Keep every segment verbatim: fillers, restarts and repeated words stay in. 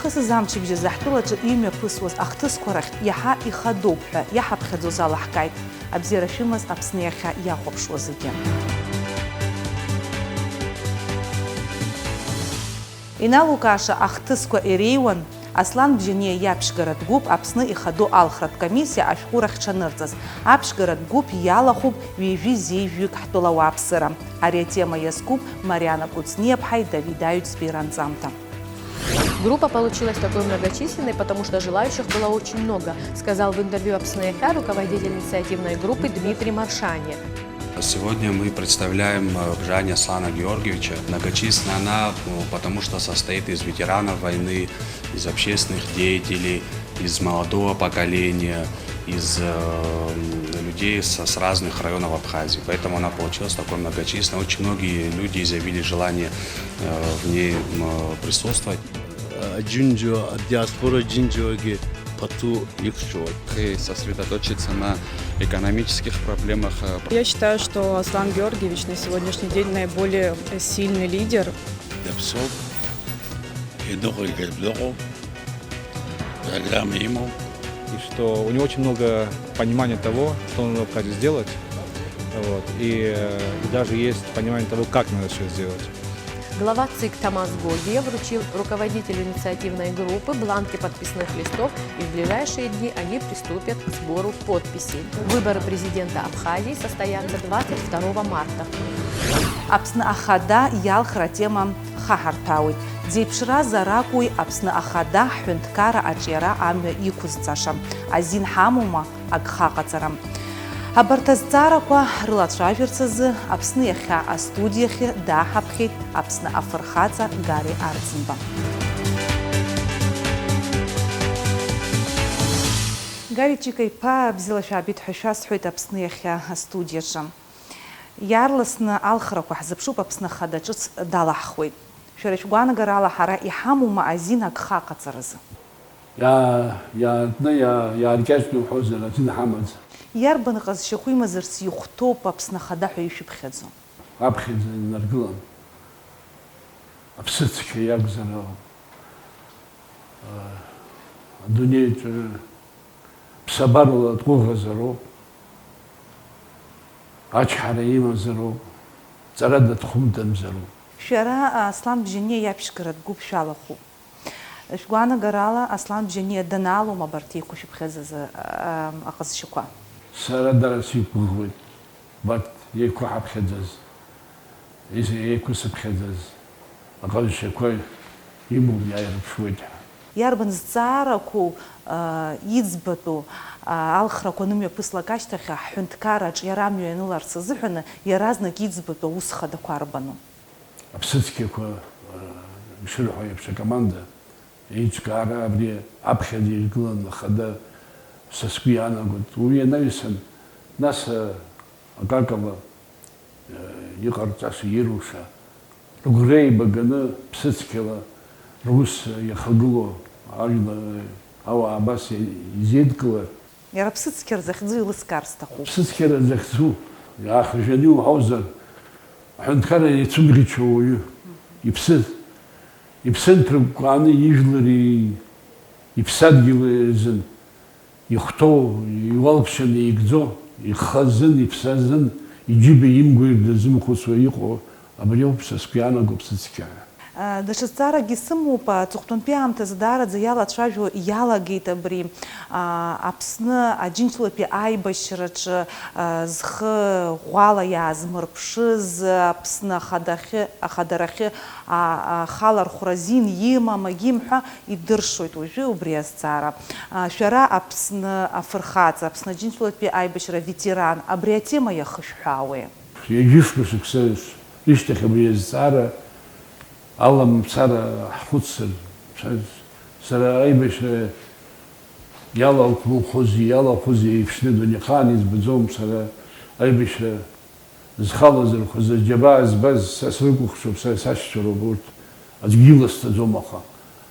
Хысыз амчыбжьазы ҳтәылаҿы имҩаԥысуаз ахҭысқәа рахьтә иаҳа ихадоуп ҳәа иаҳаԥхьаӡоз алаҳкааит. Абзиара шәымаз Аԥсны иахьа иахәаԥшуа зегьы. Иналукааша ахҭысқәа иреиуан Аслан Бжьаниа иаԥшьгаратә гәыԥ Аԥсны ихадоу алхратә комиссиа ашәҟәыра ахьҽанырҵаз. Аԥшьгаратә гәыԥ иалахәуп ҩажәи зеижәҩык ҳтәыла ауааԥсыра. Ари атема иазкуп Мариана Кәыҵниаԥҳаи Давид Аҩӡтәи ранҵамҭа. Группа получилась такой многочисленной, потому что желающих было очень много, сказал в интервью Апсны Эхя руководитель инициативной группы Дмитрий Маршани. Сегодня мы представляем э, Бжани Аслана Георгиевича. Многочисленна она, ну, потому что состоит из ветеранов войны, из общественных деятелей, из молодого поколения, из э, людей с, с разных районов Абхазии. Поэтому она получилась такой многочисленной. Очень многие люди изъявили желание э, в ней м, присутствовать. Аџьынџьуа, адиаспора џьынџьуагьы пату иқәшәоит. И сосредоточиться на экономических проблемах. э, Я считаю, что Аслан Георгиевич на сегодняшний день наиболее сильный лидер. Иаԥсоуп, иныҟәигартә дыҟоуп, программа имоуп. И что у него очень много понимания того, что он в Абхазии сделать. Вот. И, э, и даже есть понимание того, как надо всё сделать. Глава ЦИК Тамас Гогия вручил руководителю инициативной группы бланки подписных листов, и в ближайшие дни они приступят к сбору подписей. Выборы президента Абхазии состоятся двадцать второго марта. Аԥсны Ахада иалхра атема хаҳарҭәаауеит. Дзеиԥшраз ракәуи Аԥсны Ахада ҳҳәынҭқарра аҿиара амҩа иқәызҵаша? Азин ҳамоума агхаҟаҵара? Абарҭ азҵаарақәа рылацәажәарц азы Аԥсны иахьа астудиахьы дааҳаԥхьеит Аԥсны афырхаҵа Гари Арӡынба. Гари Чика-иԥа, бзиала шәаабеит ҳәа шәасҳәоит Аԥсны иахьа астудиаҿы. Иаарласны алхрақәа ҳзыԥшуп, Аԥсны Ахада ҿыц далаҳхуеит. Шәара шәгәаанагарала ҳара иҳамоума азин агха аҟаҵаразы? Иа-, иаартны, иа-, иааркьаҿны уҳәозар, азин ҳамаӡам. Иарбан ҟазшьақәа имазарц ихәҭоуп Аԥсны Ахада ҳәа ишәыԥхьаӡо? Аԥхьаӡа инаргылан. Аԥсыцқьа иакәзар, адунеиаҿы ԥсабарала дҟәыӷазароуп, ачҳара имазароуп, ҵарада дхәымҭамзароуп. Шәара Аслан Бжьаниа иаԥшьгаратә гәыԥ шәалахәуп. Шәгәаанагарала, Аслан Бжьаниа данаалом абарҭ еиқәышәыԥхьаӡаз, а, аҟазшьақәа? Сара дара сиқәгәыӷуеит, убарҭ еиқәҳаԥхьаӡаз, еиқәысыԥхьаӡаз аҟазшьақәа имоуп, иааирԥшуеит ҳәа. Иарбан зҵаарақәоу, а, иӡбатәу, а, алхрақәа анымҩаԥыслак ашьҭахь, аҳәынҭқарра аҿиара амҩа ианыларц азыҳәаны, иаразнак иӡбатәу аус хадақәа арбану? Аԥсыцқьақәа, э, ишырҳәо еиԥш, акоманда еиҿкаара абри аԥхьаӡа иргылан ахада, са сгәы иаанагоит. Уи ианаҩсан, нас, э, акакала, э, иҟарҵаша, ируша, рыгәра еибаганы, ԥсыцқьала рус иахагылоу ажәлар, ауаа абас изеидкылар, Иара аԥсыцқьа рзахьӡу еилыскаар сҭахуп. Аԥсыцқьа рзахьӡу, иаахжәаны иуҳәозар, аҳәынҭқарра иацәымӷьычуа уаҩы, иԥсы, иԥсы нҭыркәкәааны ижәлари иԥсадгьыли рзын ихәҭоу, иуалԥшьаны иигӡо, ихазын, иԥсазын, иџьыба имгәа дазымхәыцуа иҟоу, абри ауп са сгәы иаанаго аԥсыцқьа ҳәа. Даҽа зҵааракгьы сымоуп, аҵыхәтәантәи аамҭазы даараӡа иалацәажәо иалагеит абри, а, Аԥсны Аџьынџьтәылатәи аибашьраҿы, а, зхы ӷәӷәала иаазмырԥшыз, Аԥсны ахадахьы, ахадарахьы, а, ахалархәра азин имам, агьим ҳәа идыршоит уажәы убри азҵаара. А, шәара Аԥсны афырхаҵа, Аԥсны Аџьынџьтәылатәи аибашьра аветеран, абри атема иахышәҳәаауеи? Ҩажәи фба шықәса рышьҭахь абри азҵаара Аламцара ҳхәыцыр, сара аибашьра иалалхәлухози, иалахәызи еиԥшны адунеихаан избаӡом, сара аибашьра зхалазырхәыз, аџьабаа збаз, са срыкәыхшоуп, са сашьцәа роуп урҭ, аӡәгьы иласҵаӡом, аха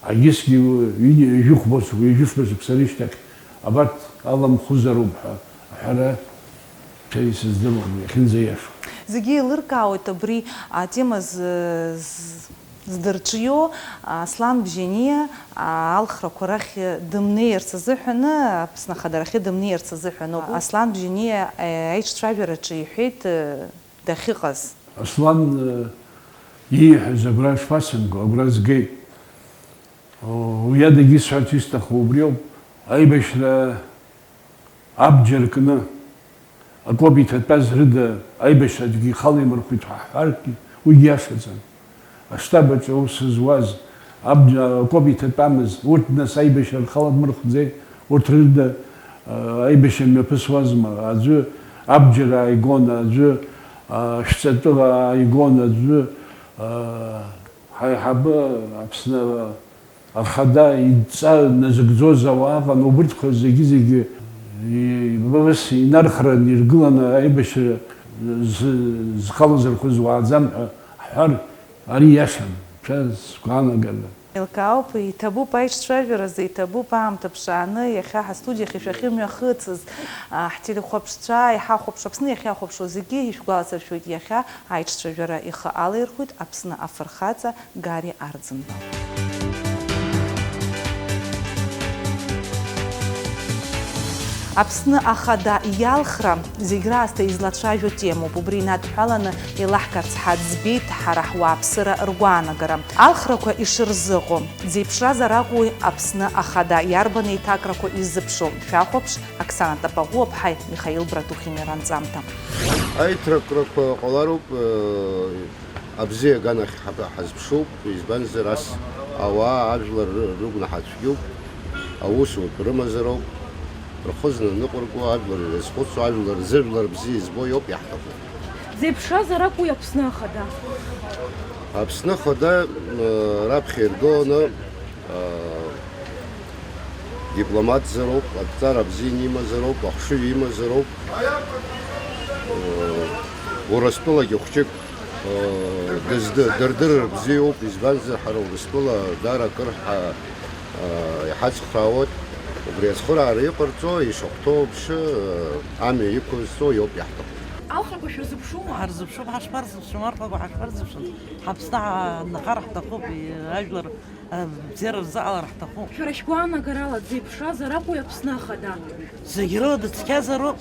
Агьысгьы ҩажәихәба шықәса, ҩажәи фба шықәса рышьҭахь абарҭ аламхәызароуп ҳәа аҳәара ҽа исыздыруам, иахьынӡаиашоу. Зегьы еилыркаауеит абри атема з-, з-, Здырҿио Аслан Бжьаниа алхрақәа рахь дымнеирц азыҳәаны, Аԥсны ахадарахьы дымнеирц азыҳәаноуп. Аслан Бжьаниа, э, аиҿцәажәараҿы иҳәеит, э, дахьыҟаз. Аслан, э, ииҳәаз агәра шԥасымго, агәра згеит. О, уи адагьы исҳәарц исҭаху убриоуп. Аибашьра абџьар кны, акоп иҭатәаз рыда аибашьраҿгьы ихала имырхәеит ҳәа ҳҳәаргьы, уигьы иашаӡам. Аштаб аҿы аус зуаз аб-, акоп иҭатәамыз, урҭ нас аибашьра рхала дмырхәӡеит, урҭ рыда, а, аибашьра мҩаԥысуазма, аӡәы абџьар ааигон, аӡәы, а, шәҵатәы ааигон, аӡәы, а, ҳаиҳабы Аԥсны Ахада идҵа назыгӡоз ауаа ыҟан, убырҭқәа зегьы-зегьы ибас инархран иргыланы аибашьра зхалаз рхәы зуааӡам ҳәа ҳҳәар, ари иашам, ҽа сгәаанагара. Еилкаауп, иҭабуп аиҿцәажәаразы, иҭабуп аамҭа ԥшааны, иахьа ҳастудиахь ишәахьымҩахыҵыз, а, ҳтелехәаԥшцәа, иҳахәаԥш-, Аԥсны иахьахәаԥшуа зегьы ишәгәаласыршәоит, иахьа аиҿцәажәара ихы алаирхәит Аԥсны афырхаҵа Гари Арӡынба. Аԥсны Ахада иалхра зегь раасҭа излацәажәо темоуп. Убри инадҳәаланы еилаҳкаарц ҳаӡбеит ҳара ҳуааԥсыра ргәаанагара. Алхрақәа ишырзыҟоу, дзеиԥшразар акәуи Аԥсны Ахада, иарбан еиҭакрақәа иззыԥшу? Шәахәаԥш, Оксана Тапаӷәуаԥҳаи Михаил Братухини ранҵамҭа. Аиҭракрақәа ҟалароуп, э, абзиа аганахь ҳаб-, ҳазԥшуп, избанзар, ас ауаа ажәлар ры-, рыгәнаҳа цәгьоуп, аусутә рымазароуп, рхы зныҟәырго, ажәлар ирызхәыцуа, ажәлар рзы жәлар бзиа избо иоуп иаҳҭаху. Дзеиԥшразар акәу Аԥсны Ахада? Аԥсны Ахада, э, раԥхьа иргыланы, э, дипломатзароуп, адҵара бзианы имазароуп, ахшыҩ имазароуп, э, Урыстәылагьы хәҷык, э, дызды-, дырдырыр бзиоуп, избанзар, ҳара Урыстәыла даара акыр ҳа-, э, иҳацхраауеит, убри ацхыраара иҟарҵо, ишахәҭоу аԥшы, э, амҩа иқәызҵо иоуп иаҳҭаху. Алхрақәа шәырзыԥшума? Ҳарзыԥшуп, ҳашԥарзыԥшым, алхрақәа ҳашԥарзыԥшым? Ҳаԥсны анхара ҳҭахуп, ажәлар Абзиара рзыҟалар ҳҭахуп. Шәара шәгәаанагарала дзеиԥшразар акәу Аԥсны Ахада? Зегь рыла дыцқьазароуп,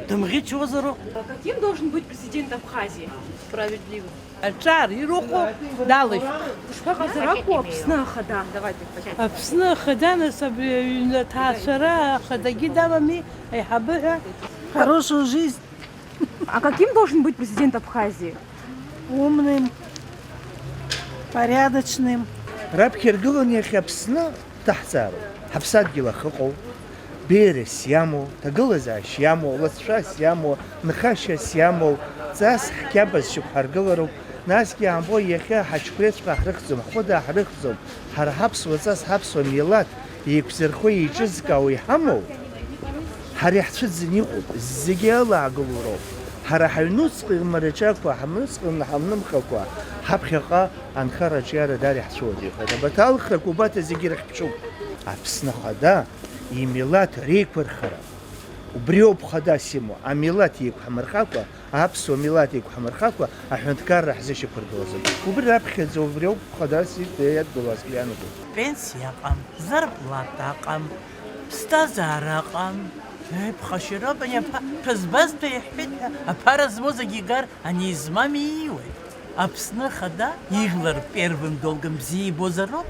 дымӷьычуазароуп. Каким должен быть президент Абхазии? Справедливым. Аҿар ирыхәо далышәх. Дышԥаҟазар акәу Аԥсны Ахада? Аԥсны Ахада, нас, абри аҩны аҭаацәара ахадагьы давами, аиҳабы ҳәа. Хорошую жизнь. А каким должен быть президент Абхазии? Умным, порядочным. Раԥхьа иргыланы иахьа Аԥсны даҳҵаароуп. Ҳаԥсадгьыл ахы ыҟоу, беиарас иамоу, ҭагылазаашьа иамоу, лыҵшәас иамоу, нхашьас иамоу, ҵас ҳқьабз шьақәҳаргылароуп. Насгьы аамбо иахьа ҳаҽқәеиҵәҟьа ҳрыхьӡом, ҳхәыда ҳрыхьӡом. Ҳара ҳаԥсуа ҵас, ҳаԥсуа милаҭ еиқәзырхо, еиҿызкаауа иҳамоу, ҳара иаҳцәыӡын иҟоуп, зегьы алаагыло роуп. Ҳара ҳаҩнуҵҟа имараҿақәа, ҳаҩнуҵҟа ҳамнымхакәа, ҳаԥхьаҟа анхара аҿиара даара иаҳцәыуадаҩхоит. Абарҭ алхрақәа убарҭ зегьы ирыхьԥшуп. Аԥсны Ахада имилаҭ реиқәырхара, убриоуп хадас имоу, амилаҭ еиқәҳамырхакәа, аԥсуа милаҭ еиқәҳамырхакәа, аҳәынҭқарра ҳзышьақәыргылаӡом. Убри раԥхьаӡа убриоуп хадас идгылазгьы иаанагоит. Пенсиа ыҟам, зарплата ыҟам, ԥсҭазаара ыҟам. Еи, ԥхашьароуп ани аԥа, ԥызбазҭәа иҳәҳәеит ҳәа, аԥара змоу зегьы игар, ани измам ииуеит. Аԥсны Ахада ижәлар первым долгом бзиа ибозароуп,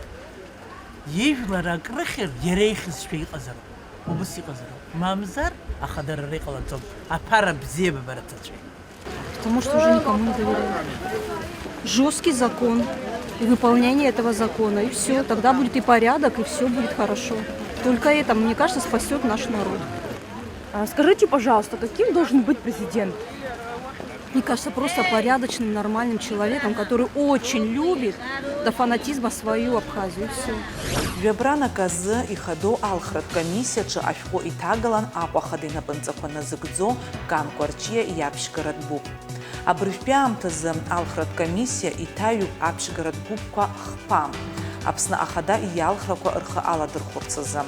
ижәлар акрыхьыр иара ихьызшәа иҟазароуп. Убыс иҟазароуп. Мамзар, ахадарара иҟалаӡом, аԥара бзиабара ҭацәуеит. Потому что уже никому не доверяют. Жёсткий закон и выполнение этого закона, и всё. Тогда будет и порядок, и всё будет хорошо. Только это, мне кажется, спасёт наш народ. А скажите, пожалуйста, каким должен быть президент? Мне кажется, просто порядочным, нормальным человеком, который очень любит до фанатизма свою Абхазию, и всё. Жәабранак азы ихадоу алхратә комиссиаҿы ашәҟәы иҭагалан Аҟәа ахада инапынҵақәа назыгӡо Кан Кәарҷиа иаԥшьгаратә гәыԥ. Абыржәтәи аамҭазы алхратә комиссиа иҭаҩуп аԥшьгаратә гәыԥқәа хԥа, Аԥсны Ахада иалхрақәа рхы аладырхәырц азы.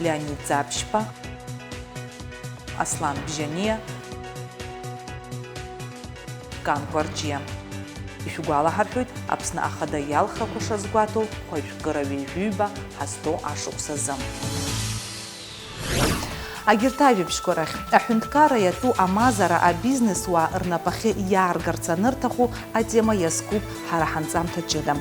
Леонид Ӡаԥшьба, Аслан Бжьаниа, Кан Кәарҷиа. Ишәгәалаҳаршәоит, Аԥсны Ахада иалхрақәа шазгәаҭоу хәажәкыра ҩажәиҩба ҳазҭоу ашықәс азы. Агьырҭ ажәабжьқәа рахь, аҳәынҭқарра иатәу амазара абизнесуаа рнапахьы иааргарц анырҭаху атема иазкуп ҳара ҳанҵамҭа ҷыда.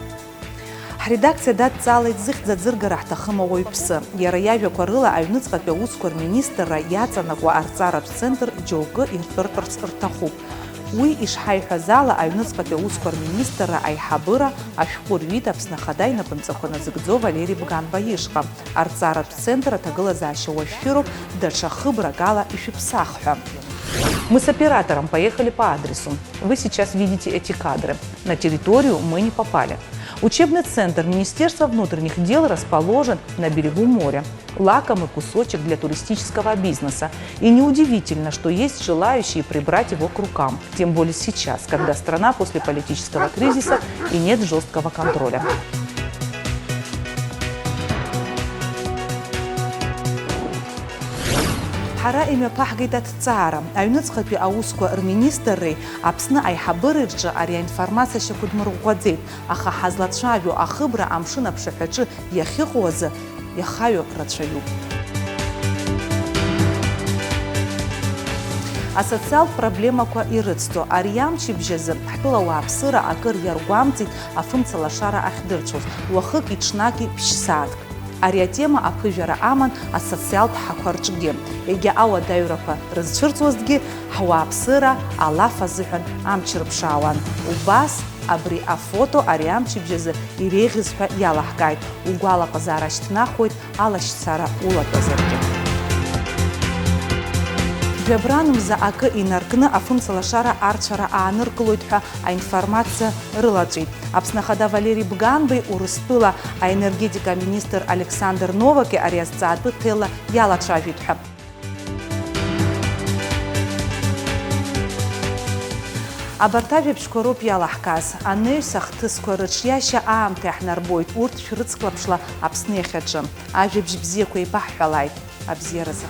Ҳредакциа дадҵаалеит зыхьӡ аӡыргара ҳҭахым ауаҩԥсы. Иара иажәақәа рыла, аҩныҵҟатәи аусқәа рминистрра иаҵанакуа арҵаратә центр џьоукы иртәыртәырц рҭахуп. Уи, ишҳаиҳәаз ала, аҩныҵҟатәи аусқәа рминистрра аиҳабыра ашәҟәы рҩит Аԥсны Ахада инапынҵақәа назыгӡо Валери Бганба ишҟа. Арҵаратә центр аҭагылазаашьа уашәшәыроуп, даҽа хыбрак ала ишәыԥсах ҳәа. Мы с оператором поехали по адресу. Вы сейчас видите эти кадры. На территорию мы не попали. Учебный центр Министерства внутренних дел расположен на берегу моря. Лакомый кусочек для туристического бизнеса. И неудивительно, что есть желающие прибрать его к рукам. Тем более сейчас, когда страна после политического кризиса и нет жесткого контроля. Ҳара имҩаԥаҳгеит аҭҵаара. Аҩныҵҟатәи аусқәа рминистрреи Аԥсны аиҳабыреи рҿы ари аинформациа шьақәдмырӷәӷәаӡеит, аха ҳазлацәажәо ахыбра амшын аԥшаҳәаҿы иахьыҟоу азы иахаҩо рацәаҩуп. Асоциалтә проблемақәа ирыцҵо, ари амчыбжь азы ҳтәыла ауааԥсыра акыр иаргәамҵит афымцалашара ахьдырцәоз, уахыки-ҽнаки ԥшь-сааҭк. Ари атема аԥыжәара аман асоциалтә ҳақәа рҿгьы. Егьа ауадаҩрақәа рызцәырҵуазҭгьы, ҳуааԥсыра алаф азыҳәан амч рыԥшаауан. Убас абри афото ари амчыбжь азы иреиӷьыз ҳәа иалаҳкааит, угәалаҟазаара шьҭнахуеит алашьцара улатәазаргьы. Жәабранмза акы инаркны афымцалашара арцәара ааныркылоит ҳәа аинформациа рылаҵәеит. Аԥсны Ахада Валери Бганбеи Урыстәыла аенергетика аминистр Александр Новаки ари азҵаатәы ҭелла иалацәажәеит ҳәа. Абарҭ ажәабжьқәа роуп иалаҳкааз. Анаҩс ахҭысқәа рыҿиашьа аамҭа иаҳнарбоит, урҭ шәрыцклаԥшла Аԥсны иахьаҿы. Ажәабжь бзиақәа еибаҳҳәалааит. Абзиаразы.